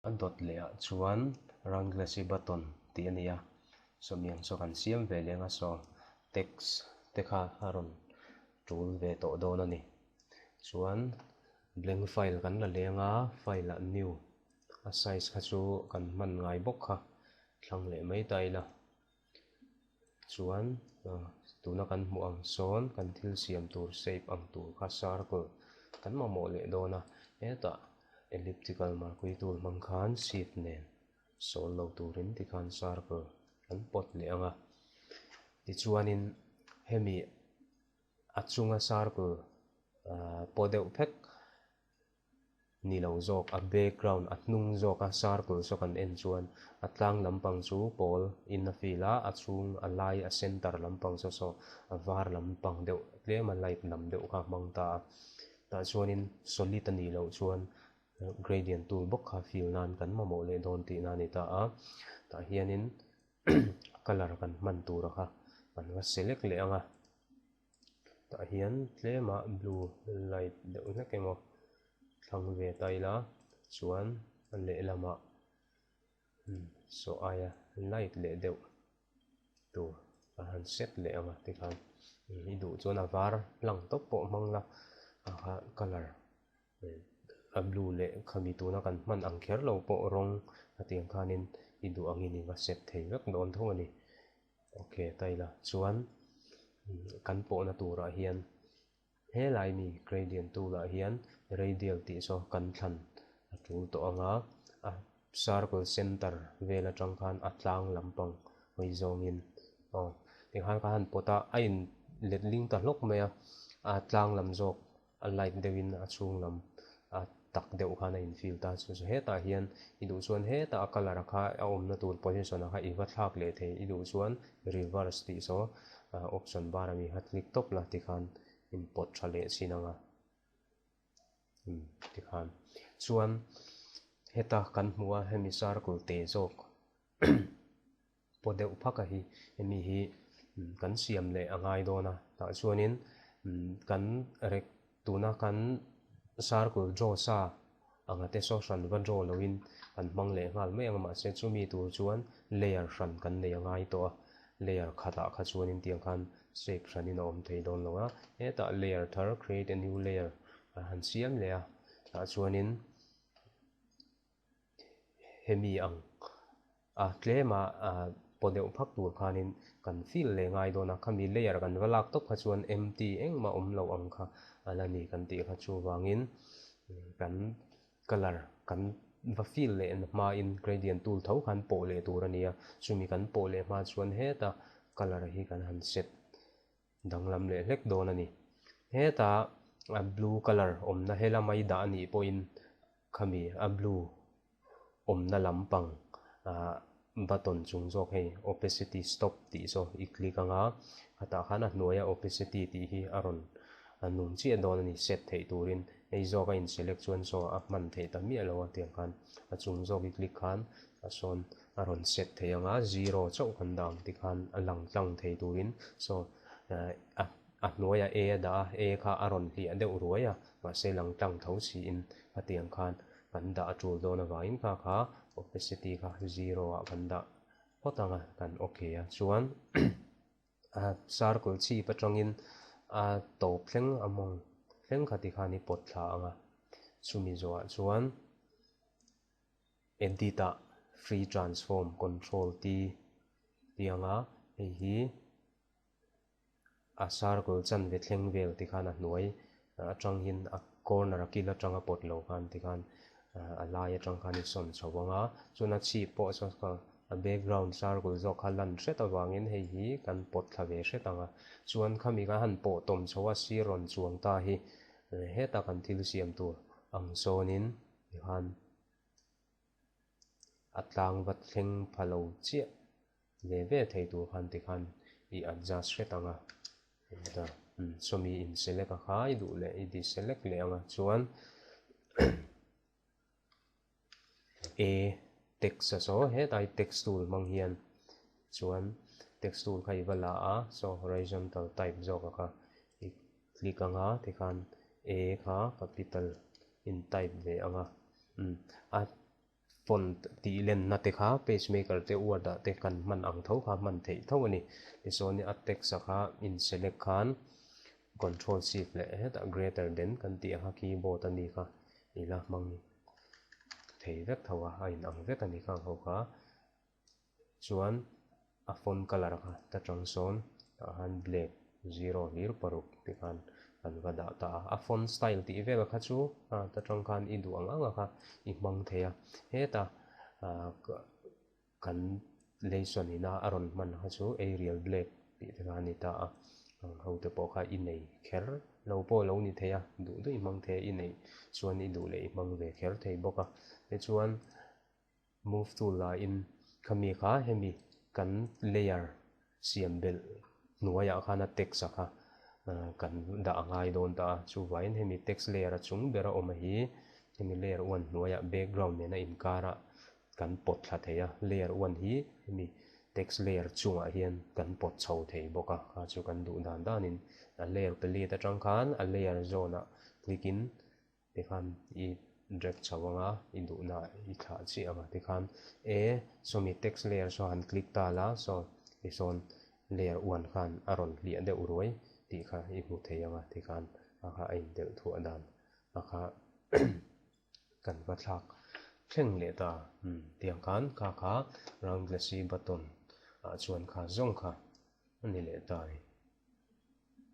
A dawt leh ah chuan round glassy button tih a ni a, sawmi ang saw kan siam ve leng a saw text te kha a rawn tul ve tawh dawn a ni. Chuan blank file kan la leng a, file ah new a size kha chu kan hman ngai bawk kha thlang leh mai ta ila. Chuan tuna kan hmuh ang sawn kan thil siam tur shape ang tur kha circle kan mamawh leh dawn a, hetah elliptical marquee tool hmang khan shift nen sawl lo turin tikhan circle kan pawt leh ang a. Tichuanin hemi a chunga circle paw deuh phek ni lo zawk, a background a hnung zawk a circle saw kan en chuan a tlang lampang chu pawl in a fill a, a chhung a lai a center lampang saw saw a var lampang deuh tlem a light lam deuh kha a hmang ta a, tah chuanin solid a nih loh chuan gradient tool bawk kha fill nan kan mamawh leh dawn tihna a ni ta a, tah hianin colour kan hman tura kha kan va select leh ang a. Tah hian tlema blue light deuh hlek emaw thlang ve ta ila chuan a lehlamah saw aia light leh deuh tur a han set leh ang a tikhan i duh chuan a var lang tawp pawh hmang la a kha colour a blue leh khami tuna kan hman ang kher lo pawh rawng a tiang khanin i duh angin i va set thei vek dawn tho a ni. Ok taila chuan kan pawhna turah hian helai mi gradient tool ah hian radial tih saw kan thlan a tul tawh ang a, a circle center vel atang khan a tlang lampang hawi zawngin aw tikhan ka han pawt a, a in letling ta hlawk mai a, a tlang lam zawk a light deuhin a chhung lam a tak deuh khan a in fill ta chu chu hetah hian i duh chuan hetah a colour a kha a awmna tur position a kha i va thlak leh thei i duh chuan reverse tih saw option bar ami kha click tawp la tikhan in pawt tha leh chin anga umm tikhan chuan heta kan hmuh a hemi circle te zawk. Paw deuh phak a hi hemi hi kan siam leh a ngai dawn a, tah chuanin kan rek tuna kan circle draw sa anga te saw hran va draw loin kan hmang leh nghal mai ang mahse chumi tur chuan layer hran kan nei a ngai tawh a, layer khatah kha chuanin tiang khan shape hranin a awm thei dawn lo a, hetah layer thar create a new layer a han siam leh a, tah chuanin. Hemi ang a tlema paw deuh phak tur khanin kan fill leh ngai dawn a, khami layer kan va lak tawp kha chuan empty engmah awm lo ang kha a la ni kan tih kha chuvangin kan colour kan va fill leh hmain gradient tool tho khan pawh leh tur a ni a, chumi kan pawh leh hma chuan heta colour hi kan han set danglam leh hlek dawn a ni. Heta a blue colour awmna helama i dah a nih pawhin Khami a blue awmna lampang ah button chung zawk hei opacity stop tih saw i click anga khatah khan a hnuaia opacity tih hi a rawn a nung chiah dawn a ni set theih turin hei zawk a in select chuan saw a hman theih ta miah lo a tiang khan a chung zawk i click khan a sawn a rawn set thei anga zero chauh kan dah ang tikhan a lang tlang thei turin saw a A hnuaiah E a dah a, E kha a rawn hliah deuh ruai a, mahse lang tlang tho siin khatiang khan kan dah a tul dawn avangin kha kha opacity kha zero ah kan dah phawt ang a, kan ok a. Chuan a circle chhip atangin a tawp thleng a mawng thleng kha tikhan i pawt thla ang a, chumi zawhah chuan edit ah free transform control T tih ang a, hei hi. A circle chanve thleng vel ti khan a hnuai atang hian a corner a kil atanga pawt lo khan ti khan a lai atang khan i sawn chho ang a, chuan a chhip pawh saw kha a background circle zawk kha lan hret avangin hei hi kan pawt thla ve hret ang a, chuan khami kha han pawh tawm chho a sir rawn chuang ta hi heta kan thil siam tur ang sawnin ti khan a tlang va thleng pha lo chiah ve ve thei tur khan tikhan i adjust hret ang a, heta sawmi in select a kha i duh leh i deselect leh ang a, chuan a text a saw hetlai text tool hmang hian chuan text tool kha i va la a, saw horizontal type zawk a kha i click ang a tikhan a kha capital in type ve ang a, a. Font tih lenna te kha pagemaker te word ah te kan hman ang tho kha hman theih tho a ni. Tichuan a text a kha in select khan control shift leh hetah greater than kan tih ang kha keyboard a ni kha ila hmang thei vek tho a, a inang vek a ni khang ho kha. Chuan a font colour kha ta tang sawn tah khan black zero hlir paruk tih khan kan va dah ta a. A font style tih vel kha chu ta tang khan i duh ang ang a kha i hmang thei a. Heta kan lesson ina a rawn hman kha chu Arial black tih te kha a ni ta a. Ang ho te pawh kha i nei kher lo pawh lo ni thei a, duh duh i hmang thei a, i neih chuan i duh leh i hmang ve kher thei bawk a. Tichuan. Move tool laiin khami kha hemi kan layer siam belh hnuaiah khan a text a kha kan dah a ngai dawn ta a, chuvangin hemi text layer a chung bera awm a hi hemi layer one hnuaiah background nena inkarah kan pawt thla thei a, layer one hi hemi text layer chungah hian kan pawt chho thei bawk a, kha chu kan duh dan danin a layer palette atang khan a layer zone ah click in Tikhan i drag chho ang a, i duhna i thlah chiah ang a. Tikhan e sawmi text layer saw han click ta la, saw tisawn layer one khan a rawn hliah deuh ruai tih kha i hmu thei ang a. Tikhan a kha a indelh thuah dan a kha kan va thlak thleng leh ta. Umm tiang khan kha kha round glassy button ah chuan kha zawng kha a ni leh ta a ni.